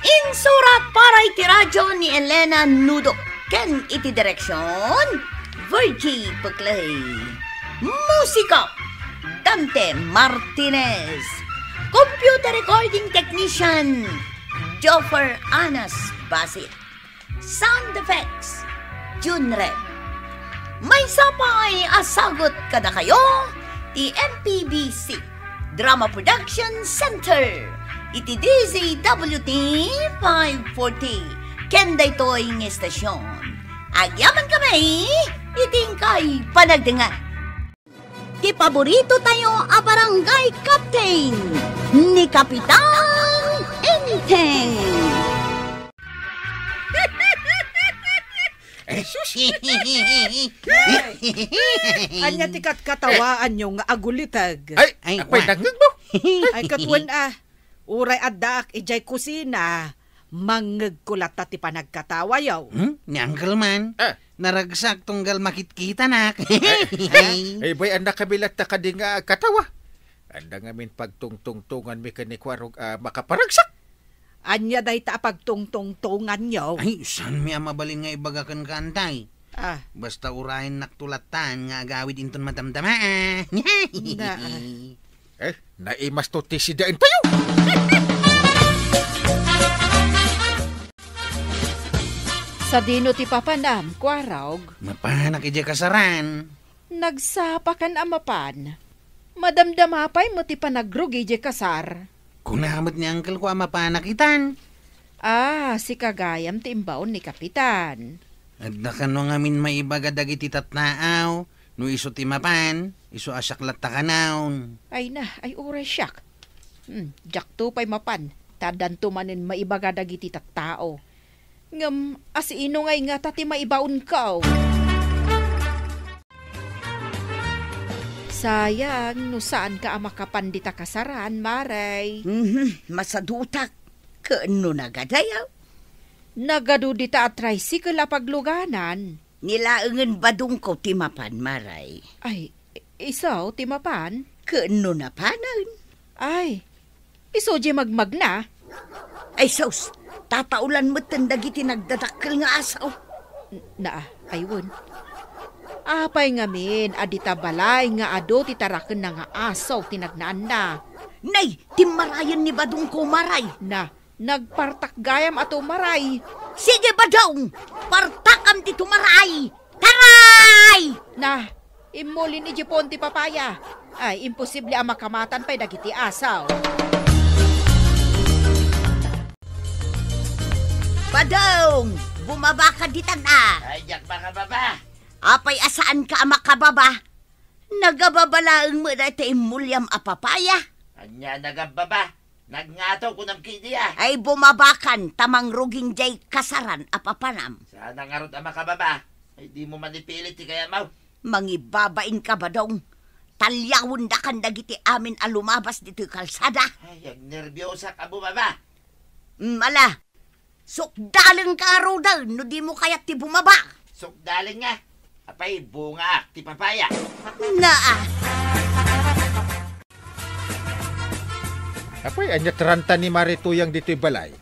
Insurat para iti radyo ni Elena Nudo ken iti direksyon, Virgie Puclay. Musika, Dante Martinez. Computer recording technician, Joffer Anas Basit. Sound effects, Jun Red. Maysa pay a sagut kadakayo ti M P B C Drama Production Center iti D Z W T five forty ken daytoy nga estasyon. Agyamankami iti inkay panagdengngeg. Ti paborito tayo a barangay captain, ni Kapitan Enteng. Ay, sus! Ania ti katkatawaanyo nga aguliteg? Ay, ay, apay, wa- nangngeg mo? Ay, ket wen a, uray addaak idiay kusina, mangngegko latta ti panagkatawayo. Hmm? Ni Uncle man, ah, naragsak tunggal makitkitanak. Ay, ay, ay, bay, annakami latta kadi nga agkatawa. Adda ngamin pagtungtungtonganmi ken ni Kuarog a makaparagsak. Ania dayta a pagtungtungtonganyo? Ay, saanmi a mabalin nga ibaga kenka, Antay. Ah. Basta urayennak to lattan nga agawid inton madamdama, ah. Na, ah. Eh, naimas to ti sidaentayo. Sadino ti papanam, Kuarog? Mapanak idiay kasaran. Nagsapakan a mapan. Madamdama pay met ti panagrugi idiay kasar. Kuna met ni Uncle ko a mapanak itan. Ah, sika gayam ti imbaon ni Kapitan. Adda kano ngamin maibaga dagiti tattaaw, no isu ti mapan, isu a siak latta kanayon. Ay na, ay uray siak. Hmm, diakto pay mapan, ta addanto manen maibaga dagiti tattao. Ngem, asino nga ingata ti maibaonko? Sayang, no saanka a makapan dita kasaran, Maray. Mhm, masadutak. Ken no nagadayo? Nagadu dita a tricycle a pagluganan. Ni laengen badongko ti mapan, Maray. Ay, isu ti mapan? Ken no napanen? Ay, isu diay magmagna. Ay, sus! Tataulan metten dagiti nagdadakkel nga asaw. Naa, ay wen. Apay ngamin a dita balay nga adu ti tarakenna nga asaw ti nagnaanna? Nay, timmarayen ni Badongko, Maray. Na, nagpartak gayam a tumaray. Sige, Badong! Partakam ti tumaray! Taray! Na, immulin idiay puon ti papaya. Ay, imposible a makamatan pay dagiti asaw. Badong! Bumabaka ditan a! Ay, diak makababa. Apay a saanka a makababa? Nagababa laeng met dayta immuliam a papaya. Ania nagababa? Nagngataw kunam kidi a. Ay, bumabakan ta mangrugin diay kasaran a papanam. Saan ngarud a makababa? Ay, dimo man ipilit ti kayatmo. Mangibabain ka, Badong. Taliawendakan dagiti amin a lumabas ditoy kalsada. Ay, agnerbiosak a bumaba. Mm, ala. Sukdalengka ngaruden no dimo kayat ti bumaba. Sukdalen nga. Apay, bungaak ti papaya. Naa. Apay, ania ti ranta ni Mari Tuyang ditoy balay?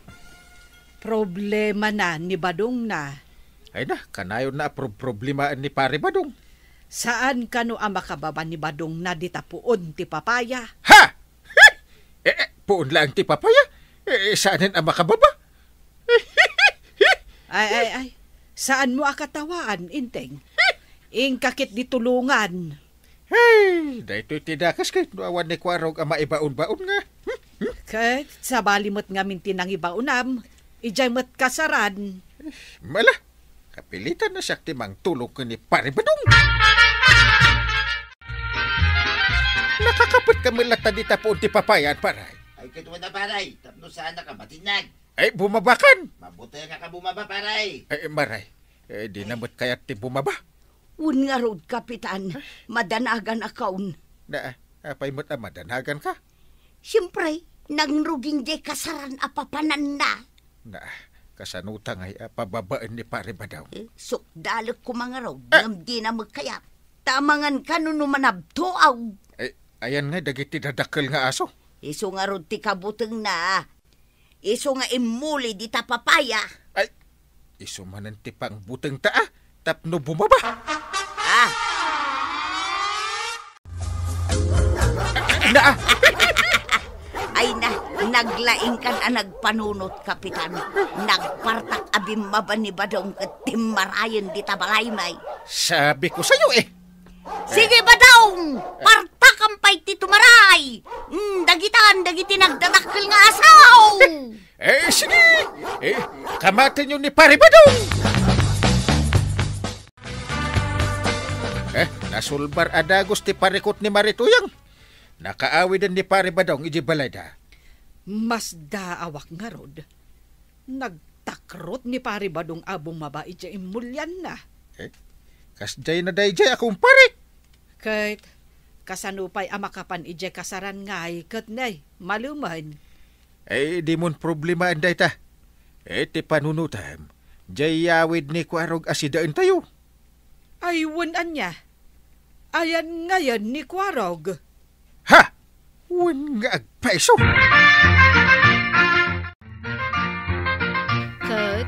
Problemana ni Badongna. Ay na, kanayonna a prob-, problemaen ni Pari Badong. Saan kano a makababa ni Badongna dita puon ti papaya? Ha? Eh, eh, puon laeng ti papaya? Eh, eh, saanen a makababa? Ay, ay, ay. Saanmo a katawaan, Inteng? Inka ketdi tulongan. Hey, daytoy ti dakes ket no awan ni Kuarog a maibaon-baon nga. Ket sabali met ngamin ti nangibaonam, idiay met kasaran. Mala, kapilitan na siak ti mangtulong ken ni Pare Badong. Nakakapet ka met latta dita puon ti papayan, paray. Ay, ket wen a, paray, tapno saanak a matinnag. Ay, bumabakan. Mabutengak a bumaba, paray. Ay, maray. Eh, di na met kayat ti bumaba. Wen ngarud, Kapitan, madanagan a kaon. Na, apay met a madanagan ka? Siempre, nangrugin diay kasaran a papananna. Na, kasano ta ngay a pababaen ni Pare Badong? Eh, sukdalek koma ngarud, ah, ngem di na met kayat. Ta amangan kano no manabtuaw. Eh, ayan nga dagiti dadakkel nga aso. Isu ngarud ti kabutengna. Isu nga immuli dita papaya. Ay, isu manen ti pangbutengta a tapno bumaba. Ah. Na, ah. Ay na, naglaingkan a nagpanunot, Kapitan. Nagpartak a bimmaba ni Badong ket timmarayen dita balay, may. Sabi ko sayo, eh. Sige, Badong! Partakam pay ti tumaray! Mm, dagitan, dagiti nagdadakkel nga asaw! Eh, sige! Eh, kamatenyo ni Pare Badong! Eh, nasulbar a dagus ti parikut ni Mari Tuyang. Nakaawiden ni Pare Badong idiay balayda. Masdaawak ngarud. Nagtakrot ni Pare Badong a bumaba idiay immulianna. Eh, kasdiayna daydiay a kumpare. Ket, kasano pay a makapan idiay kasaran ngay ket nay, malumen? Eh, dimon problemaen dayta. Eh, ti panunotem, diay yawid ni Kuarog a sidaentayo. Ay, wen ania? Ayan ngayen ni Kuarog? Ha! Wen nga agpaiso! Ket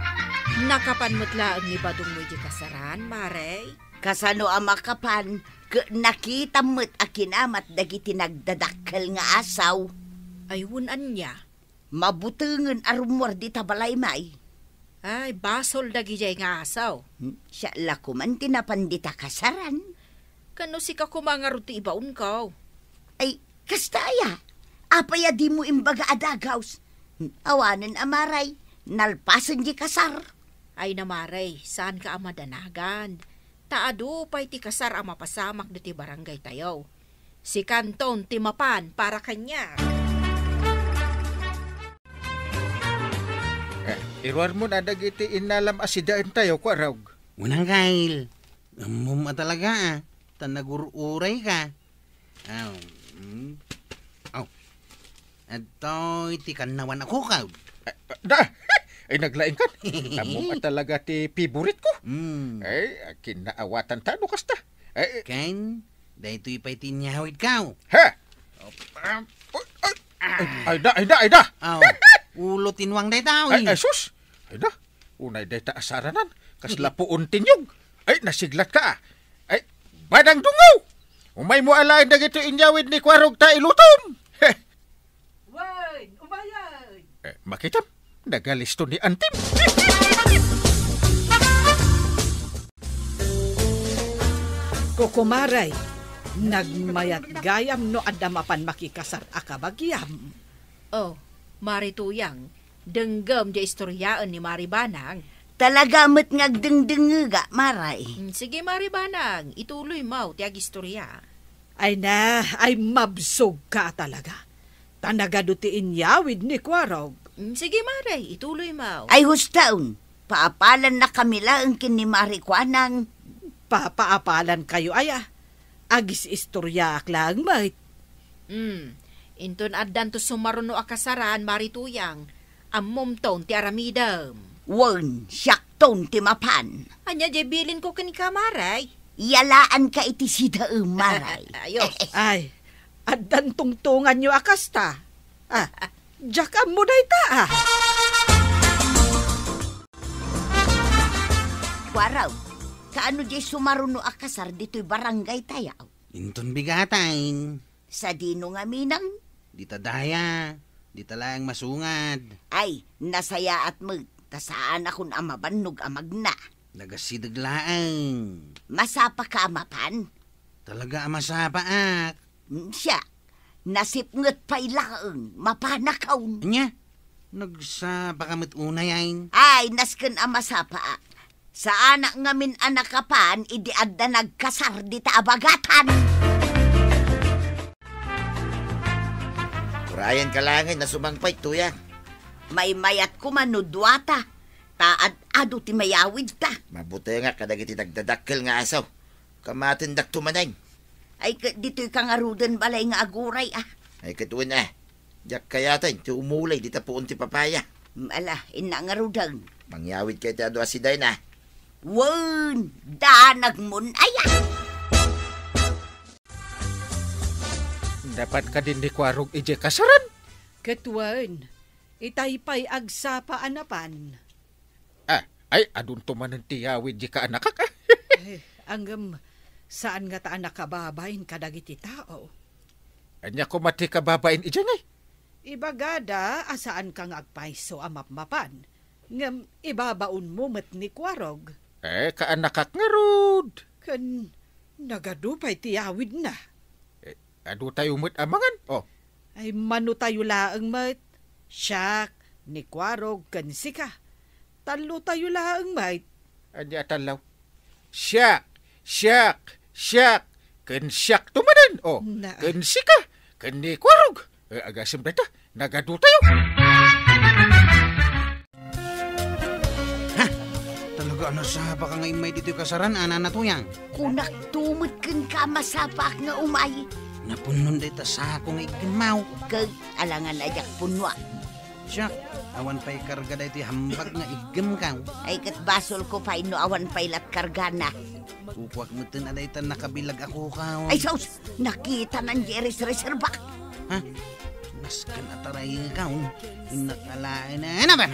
nakapan met laeng ni Badong idiay kasaran, Mare? Kasano a makapan? Ket nakitam met a kinamat dagiti nagdadakkel nga asaw. Ay, wen ania? Mabutengen a rummuar dita balay, may. Ay, basol dagidiay nga asaw. Hmm, siak la koman ti napan dita kasaran. Ken no sika koma ngarud ti ibaonko? Ay, kasta aya? Apay a dimo imbaga a dagaws? Hmm, awanen a, Mare, nalpasen diay kasar. Ay na, Mare, saanka a madanagan. Ta adu pay ti kasar a mapasamak ditoy barangaytayo. Sikanton ti mapan para kaniak. Eh, iruarmon a dagiti innalam a sidaentayo, Kuarog. Wen a, Kyle. Ammom a talaga, ah. Ta nagur-urayka. Aw, mm. Aw. Adtoy ti kannawan a kukaw. Ah, ah, da! Ay, naglaingkan. Ammom a talaga ti favorite ko. Mm. Ay, kinnaawatan ta no kasta. Ay, ken, daytoy pay ti inyawidko. Ha? Ay, ay, ay, da, ay, da, ay, da. Aw, ulo ti nuang dayta, ay, uy. Ay, sus. Ay, da. Unay dayta a saranan. Kasla puon ti niyog. Ay, nasiglatka, ah. Ay, Banang Dungaw! Umaymo alaen dagitoy inyawid ni Kuarog ta ilutom. Wen, umayen! Eh, makitam, nagalisto ni Antim. Kukumaray, nagmayat gayam no adda mapan makikasar a kabagiam. Oh, Mari Tuyang, denggem diay istoryaen ni Mari Banang. Talaga met nga agdengdengngega, Maray. Mm, sige, Mari Banang, ituloymo ti agistorya. Ay na, ay mabsogka talaga. Ta nagadu ti inyawid ni Kuarog. Mm, sige, Mari, ituloymo. Ay, hustaon, paapalannakami laeng ken ni Mari Kuanang. Pa-, paapalankayo aya? Agis-istoryaak laeng met. Hmm. Inton addanto sumaruno a kasaran, Mari Tuyang, ammomton ti aramidem. Wen, siakton ti mapan. Ania diay bilinko kenka, Maray? Yalaanka iti sidaem, Maray. Ayos. Ay, addan tungtonganyo a kasta. Ah, diak ammo dayta, ah. Kuarog, kaano diay sumaruno a kasar ditoy barangay tayo? Inton bigatay. Sadino ngamin? Dita daya, dita laeng masungad. Ay, nasayaat met, ta saanakon a mabannog a magna. Nagasideg laeng. Masapaka a mapan? Talaga a masapaak. Mm, siak, nasipnget pay laeng, mapanakon. Ania? Nagsapaka met unay, ay? Ay, nasken a masapaak. Saanak ngamin a nakapan idi adda nagkasar dita a bagatan. Urayenka laeng a sumangpet, Tuyang. Maymayat koma no duata, ta ad-adu ti mayawidta. Mabutengak kadagiti nagdadakkel nga asaw. Kamatendakto manen. Ay, ket ditoyka ngaruden balay nga aguray, ah. Ay, ket wen, ah. Diak kayaten ti umulay dita puon ti papaya. Mm, ala, innak ngaruden. Mangyawidka iti adu a sidayna. Wen, danagmon aya. Napan kadin ni Kuarog idiay kasaran? Ket wen, itay pay agsapa a napan. Ah, ay, adunto manen ti yawid di kaanakak, ah. Eh, ngem, saan ngata a nakababain kadagiti tao? Ania koma ti kababain idiay ngay? Ibagada a saanka nga agpayso a mapmapan, ngem ibabaonmo met ni Kuarog. Eh, kaanakak ngarud. Ken nagadu pay ti yawidna. Eh, Adu tayo met a mangan, oh. Ay, mano tayo laeng met? Siak, ni Kuarog, ken sika. Tallo tayo laeng met. Ania a tallo? Siak, siak, siak, ken siakto manen, oh. Na. Ken sika, ken ni Kuarog. Eh, agasem dayta, nagadu tayo. Ha? Talaga a nasapaka nga immay ditoy kasaran, a Nana Tuyang? Kunakto met kenka a masapaak nga umay. Napunnon dayta sako nga iggemmaw. Ket alangan a diak punnoak. Siak, awan pay karga daytoy hambag nga iggemkaw. Ay, ket basolko pay no awan pay lat kargana. Kukuak metten a dayta nakabilag a kukaw. Ay, sus! Nakitanan diay res-, reserbak. Ha? Nasken a taraykaw. Innak alaen a.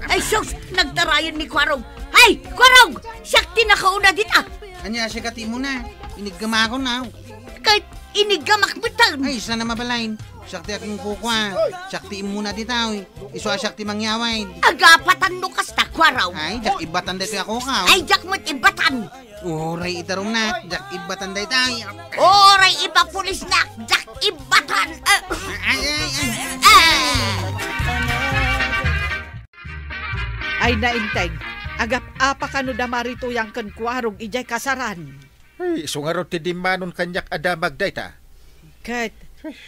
Ay, sus! Nagtarayen ni Kuarog. Hay, Kuarog! Siak ti nakauna dita! Ania, sika ti immuna? Iniggemakon, aw. Ket iniggemak metten. Ay, saan a mabalin? Siak ti agkukua. Siak ti immuna dita, oy. Isu a siak ti mangyawid. Agapatan no kasta, Kuarog. Ay, diak ibbatan daytoy a kukaw. Ay, diak met ibbatan. Uray idarumnak, diak ibbatan daytay. Uray ipapulisnak, diak ibbatan. Eh. Ay, ay, ay. Eh. Ay, nainteg, agap-apa kano da Mari Tuyang ken Kuarog idiay kasaran? Ay, isu ngarud ti dimmanon kaniak a damag dayta. Ket,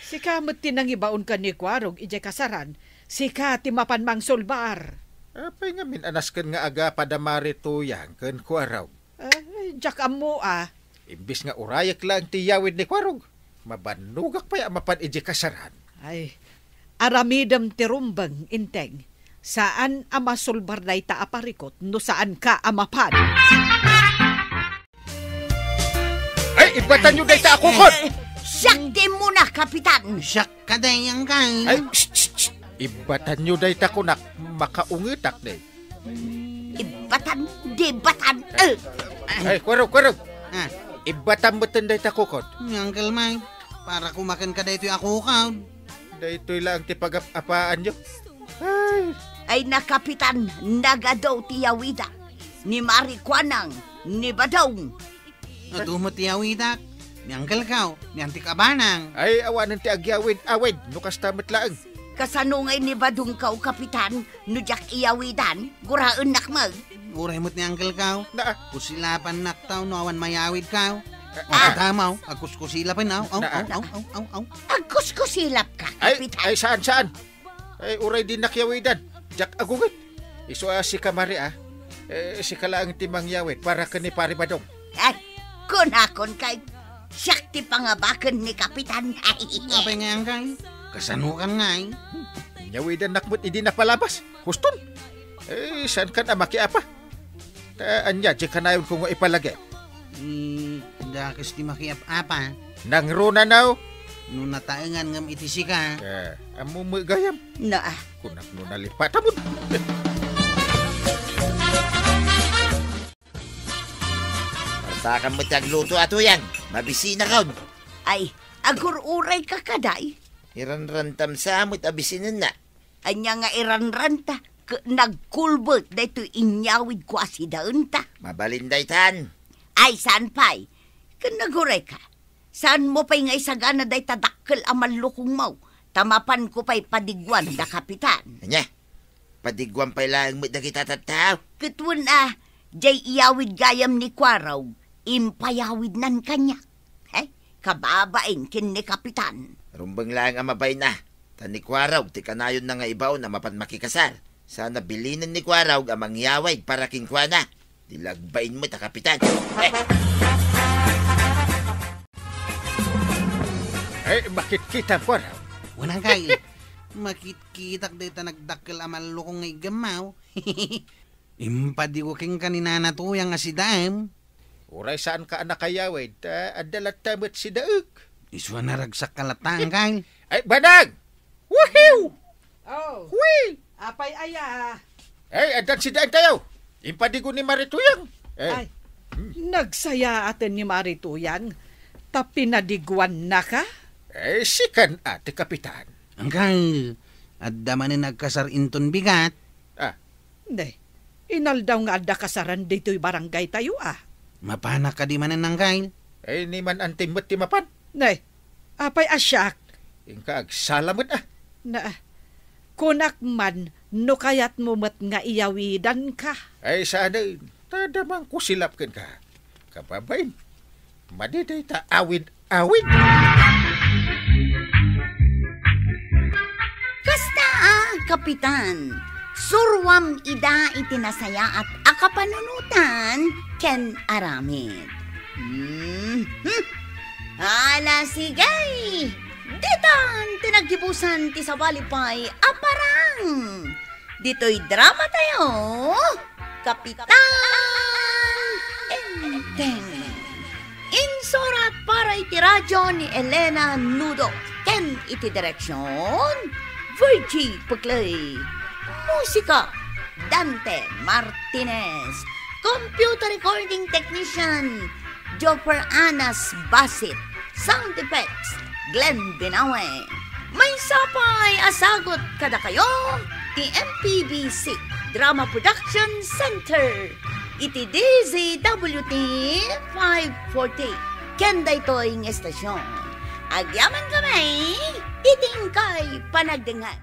sika met ti nangibaon ken ni Kuarog idiay kasaran, sika ti mapan mangsulbar. Apay ngamin a nasken nga agapa da Mari Tuyang ken Kuarog? Ay, diak ammo, a. Imbes nga urayek laeng ti yawid ni Kuarog, mabannogak pay a mapan idiay kasaran. Ay, aramidem ti rumbeng, Integ. Saan a masulbar dayta a parikut no saanka a mapan. Ay, ibbatanyo dayta a kukot! Eh, siak ti immuna, Kapitan! Siak kadayang kay. Ay, shh, shh, shh. Ibbatanyo dayta kunak, makaungetak, day. Ib-, Batan, di batan, eh. Ay, kuarog, kuarog. Ah. Ibatam met dayta kukod. Ni Uncle Mike, para kumaken ka daytoy a kukod. Daytoy laeng ti pagap-apaanyo. Ay. Ay, na, Kapitan, nagadu ti yawida. Ni Marikuanang, ni Badong. Adu met ti yawidak, ni Uncle Kao, ni Auntie Kabanang. Ay, awanen ti agyawid-awid, no kasta met laeng. Kasano ngay ni Badong Kao, Kapitan, no diak iyawidan? Guraennak met. Uray met ni Uncle Kao. Naa. Kusilapannak taw no awan mayawid Kao. Ah. O, kadamaw, agkuskusilap, aw, aw, Naa. Aw, aw, aw, aw, aw. Agkuskusilap ka, Ay, Kapitan. Ay, saan, saan? Ay, uray dinak yawidan. Diak agunget. Isu a sika, Mari, a. Eh, sika laeng ti mangyawid para ken ni Pari Badong. Ay, kunakon kay, siak ti pangabaken ni Kapitan. Apay ngay, Uncle? Kasano kan ngay? Yawidannak met idi napalabas. Huston. Eh, saan kan a makiapa? Ta ania ti kanayonko nga ipalagip? Eh, dakes ti makiap-apa. Nangruna, no? No nataengan ngem iti sika. Eh, ammom met gayam. Naa. Kunak no nalipatamon. Partakan met ti agluto a tuyang. Mabisinakon. Ay, agur-urayka kadi. Iranrantam sa met a bisinenna. Ania nga iranranta? Ket nagkulbet daytoy inyawidko a sidaenta. Mabalin daytan. Ay, saan pay? Ken nagurayka. Saanmo pay nga isagana dayta dakkel a mallukongmo, ta mapanko pay padiguan da Kapitan. Ania? Padiguam pay laeng met dagita tattao? Ket wen a, diay iyawid gayam ni Kuarog, impayawidnan kaniak. He, kababain ken ni Kapitan. Rumbeng laeng a mabain a, ta ni Kuarog ti kanayonna nga ibaon a mapan makikasar. Sana bilinen ni Kuarog a mangyawid para kenkuana. Di lagbain met a Kapitan. Eh. Eh, makitkitam, Kuarog. Unang kay, makitkitak dayta nagdakkel a mallukong nga iggemmaw. Impadigo kenka ni Nana Tuyang a sidaem. Uray saanka a nakayawid, ta adda latta met sidaek. Isu a naragsakka latta, Uncle. Ay, Banang! Woohoo! Oh. Hui! Apay aya? Ay, addan sidaentayo. Impadigo ni Mari Tuyang. Eh. Ay, hmm. Nagsayaaten ni Mari Tuyang, ta pinadiguannaka? Eh, sikan a ti Kapitan. Uncle, adda manen agkasar inton bigat? Ah, Ne, inaldaw nga adda kasaran ditoy barangaytayo, a. Mapanak kadi manen, Uncle? Ay, ni man antim met ti mapan. Ne, apay a siak? Inka agsala met, a. Na, kunak man no kayatmo met nga iyawidanka. Ay, saanen, ta adda mankusilap kenka. Kababain, madi dayta awid-awid. Kasta a, Kapitan, suroam ida iti nasayaat a kapanunotan ken aramid. Mhm. Ala, sige! Ditan ti naggibusan ti sabali pay a parang. Ditoy dramatayo, Kapitan Enteng. Insurat para iti radio ni Elena Nudo ken iti direksion, Virgie Peclay. Musika, Dante Martinez. Computer recording technician, Joffer Anas Basit. Sound effects, Glenn Binawe. Maysa pay a sagut kadakayo ti M P B C Drama Production Center iti D Z W T five forty. Ken daytoy nga estasion, agyamankami iti inkay panagdengngeg.